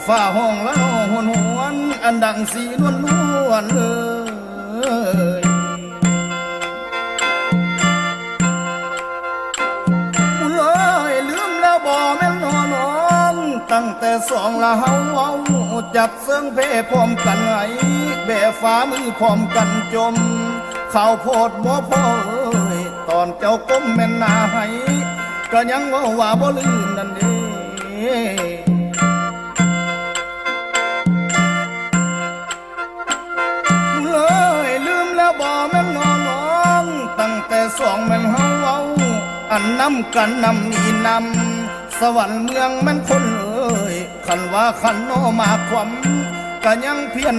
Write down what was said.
ຟ້າຮ້ອງລະນອງຫວນໆ ອັນດັງສີນວນໆເອີຍ. ບຸນເອີຍ ລືມແລ້ວບໍ່ແມ່ນໜໍນ້ອງ ຕັ້ງແຕ່ສອງລະເຮົາເວົ້າ ຈັບເຊິ່ງແຜ່ພ້ອມກັນໄຫ ແບຝາມືພ້ອມກັນຈົ່ມ ຂາວໂພດບໍ່ພໍເອີຍ ຕອນເຈົ້າກົ້ມແມ່ນໜ້າໄຫ້ ກະຍັງເວົ້າວ່າບໍ່ລືມນັ້ນເດ້. ເລີຍລືມແລ້ວບໍ່ແມ່ນໜໍນ້ອງ ຕັ້ງແຕ່ສອງແມ່ນເຮົາເວົ້າ ອັນນຳກັນນຳນີ້ນຳ ສະຫວັນເມືອງແມ່ນຄົນເອີຍ ຄັນວ່າຄັນໜໍມາຄວາມ ກະຍັງພຽນ